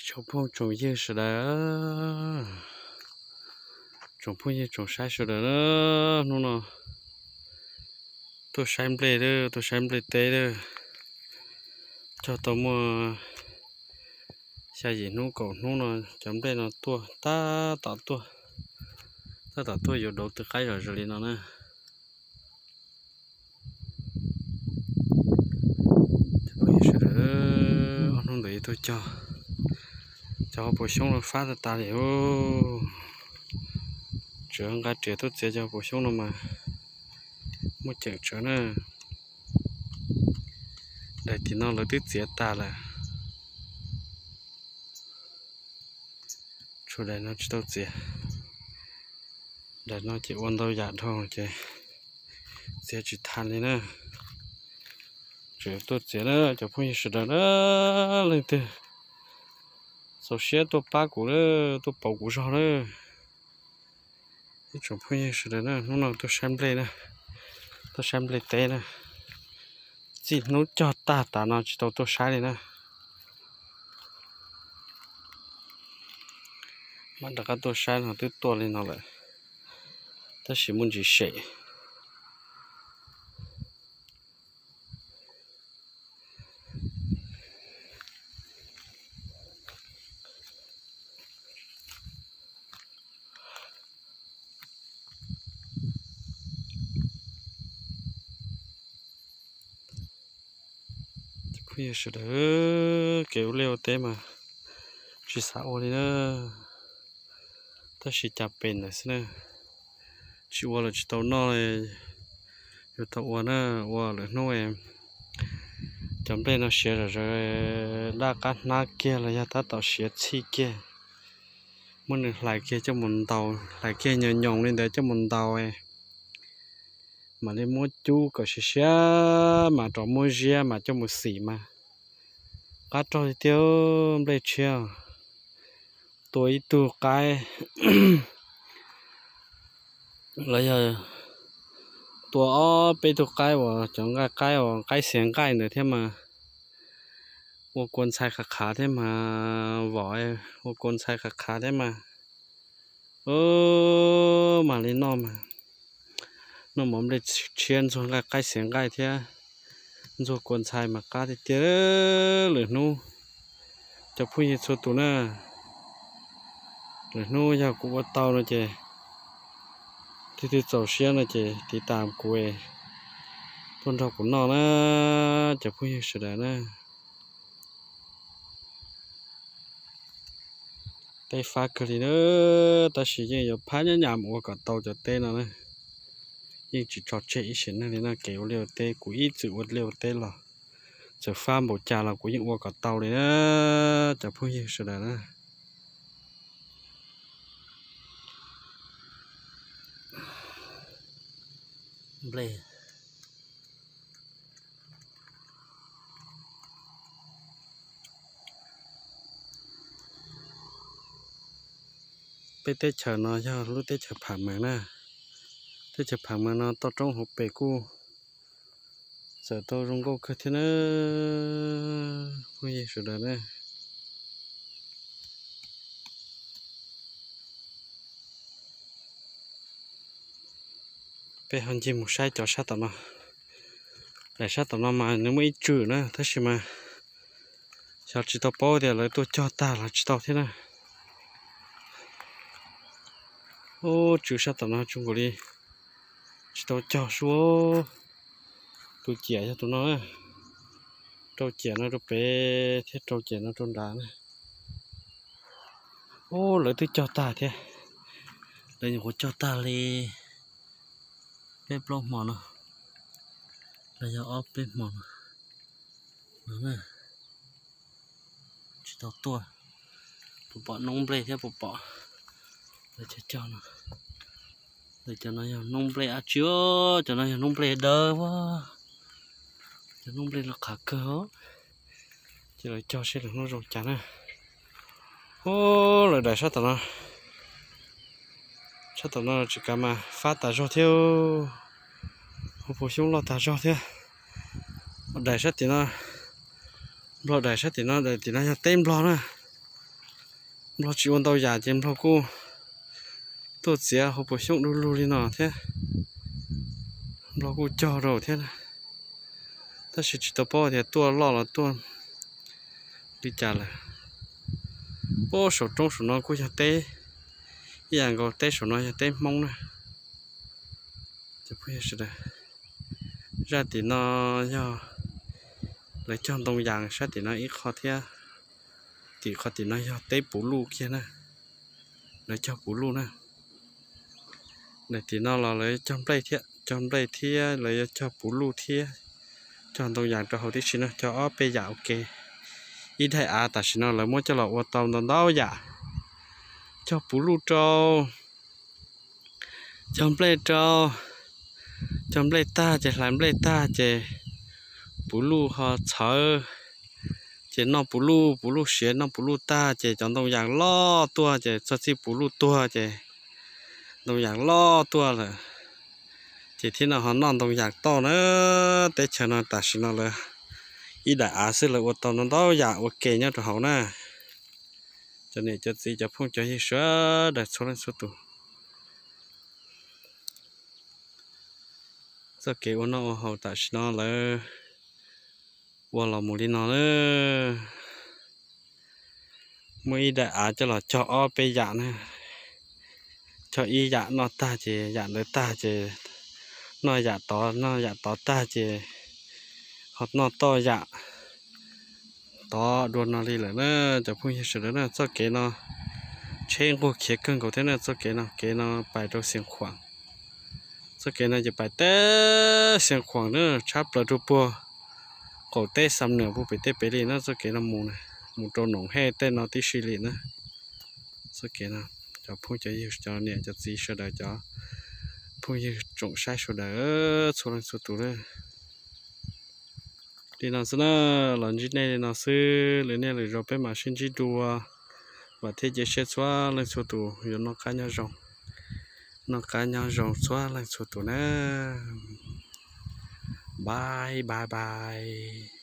Tsoom phooj tsoom ywg sawv daws, tsoom phooj ywg tsoom saib sawv daws na, hnub no tuaj saib nplej lawm, tuaj saib nplej teb lawm. Cog tau muaj xya yim hnub kaum hnub no, cov nplej no tuaj tab tom tuaj, tab tom tuaj yuav dauv tw qaib zom zaws li no na. Sawv daws, ob hnub ntawd tuaj cog, cov hauv paus xyoob no fab tas tas li. Tseem nqa riam tuaj txiav cov hauv paus xyoob no mas muaj ceem tsawv na. Daim tim no lawv twb txiav tas lawm, tshuav daim no tsis tau txiav. Daim no ces ua ntau yam dhau ces txiav tsis tas li na. Tseem tuaj txiav na cov phooj ywg sawv daws na, leej twg txaus siab tuaj pab kuv lawm, tuaj pauv kuv zog lawm. Ib tsoom phooj ywg sawv daws na, hnub no tuaj saib nplej na, tuaj saib nplej teb na. Txij hnub cog tag tas no tsis tau tuaj saib li na. Mam rov qab tuaj saib no twb tuaj li no lawm, tab sis muaj ntsis sem. Phooj ywg sawv daws, kev ua liaj ua teb mas tsis xav ua li na, tab sis cas pem ntawd xwb na. Tsis ua lawm tsis tau noj, yuav tau ua na, ua lawm hnub cov nplej no siav zom zaws, daj qab hnab kiag los yog tab tom siav txhij kiag, muab nws hlais kiag coj mus ntaus, hlais kiag nyoos nyoos li ntawd coj mus ntaus, mam li muab cub kom siav siav, mam rov muab ziab mam coj mus xim mas qab rog tiag tiag. Nplej tshiab tua ib tug qaib los yog tua ob peb tug qaib uas cov nqaij qaib uas qaib xiav nqaij ntawd thiab mas, ua kua ntxhai qhav qhav thiab mas, vom ua kua ntxhai qhav qhav thiab mas, mam li noj mas, noj mov nplej tshiab ntxuag nqaij qaib xiav nqaij thiab ntxuag kua ntxhai mas qab tiag tiag. Lwm hnub cov phooj ywg txhua tus na, lwm hnub yog kuv ua tau no ces, leej twg txaus siab no ces tiv tas kuv tuaj nrog kuv noj na, cov phooj ywg sawv daws na. Teb fab kawg li na, tab sis yeej yuav phab nyab nyam ua kom tau cov teb no na. Yeej tsis tso tseg ib sim neej li no, kev ua liaj ua teb kuv ib txwm ua liaj ua teb los txawm fab npaum cas los kuv yeej ua kom tau li na, cov phooj ywg sawv daws na. Nplej. Peb teb chaws no yog lub teb chaws Pham Meem na. Teb chaws Pham Meem no toj roob hauv pes kuj txawm tau zoo nkauj kawg thiab na, phooj ywg sawv daws na. Peb ho ncig mus saib cov sab tom no. Daim sab tom no mas nws muaj ib tswm na, tab sis mas xyov tsis tau paub tias lawv tuaj cog tag los tsis tau thiab na. Ub, tswm sab tom no tsuas nkaus li tsis tau cog sub. Tus ciam yog tus no na, rau ciam no rau pem thiab rau ciam no rau nrad na. Ub, lawv twb cog tag thiab. Lawv nyuam qhuav cog tag li peb plaub hmo no, los yog ob peb hmo no. Tsis tau tuaj, puas pom noob nplej thiab puas pom lawv cog cog no. Lawv cov no yog noob nplej dab tsi? Cov no yog noob nplej dawb. Cov noob nplej no qhav kawg, ces lawv cog seb lawv hnub zoo cas na. Ub, lawv daim sab tom no, sab tom no tsis kav mas fab tas zog thiab, hauv paus xyoob loj tas zog thiab. Daim sab tim no, nplog daim sab tim no, daim tim no yog teb nplog na. Nplog tsis ua ntau yam ces Nplog kuj tuaj txiav hauv paus xyoob du lug li no thiab. Nplog kuj cog rau thiab, tab sis tsis tau paub tias tuaj loj los tuaj li cas lawm. Ub, saum roob saum no kuj yog teb ib yam nkaus, teb saum no yog teb Hmoob na. Zaj tim no yog lawv cog ntoo yas sab tim no ib qho thiab. Tim qhov tim no yog teb puv luj kiag na, lawv cog puv luj na. Daim tim no los lawv cog nplej thiab, cog nplej thiab lawv yuav cog puv luj thiab. Cog ntoo yas rau hauv tib si no, cog ob peb yam ua ke. Ib daim av tam sim no lawv muab coj los ua tau ntau ntau yam. Cog puv luj rau, cog nplej rau, cog nplej tag ces hlais nplej tag ces puv luj ho txhawv, ces noj puv luj, puv luj siav noj puv luj tag ces cov ntoo yas loj tuaj ces txog txij puv luj tuag ces ntoo yas loj tuaj lawm. Ces thiab no ho noj ntoo yas toj na. Teb chaws no tam sim no lawv ib daim av xwb lawv ua tau ntau ntau yam ua ke nyob rau hauv na. Cov niam cov txiv cov phooj cov ywg sawv daws txhua leej txhua tus, txoj kev ua noj ua haus tam sim no lawv ua los mus li no na. Muaj ib daim av coj los cog ob peb yam na. Cog ib yam noj tag ces yam ntawd tag ces noj yam tod, noj yam tod tag ces ho noj toj yam tod dua no li lawm na. Cov phooj ywg sawv daws na, txoj kev no tsheb nquag khiav kawg nkaus thiab na. Txoj kev no, kev no pais rau Xiav Khuam. Txoj kev no ces pais teb Xiav Khuam na, tshab plaws rau puag qaum teb Xam Nuam puag pem tej pem li na. Txoj kev no mus, mus rau Noom Hej tej no tib si li na. Txoj kev no, cov phooj cov ywg cov niam cov txiv sawv daws, cov phooj ywg tsoom saib sawv daws txhua leej txhua tus na. Li no xwb na, los ntsib nej li no xwb, lwm niaj lwm zaus peb mam sib ntsib dua. Vam thiab cia siab txhua leej txhua tus yuav noj qab nyob zoo, noj qab nyob zoo txhua leej txhua tus na. Bye bye bye.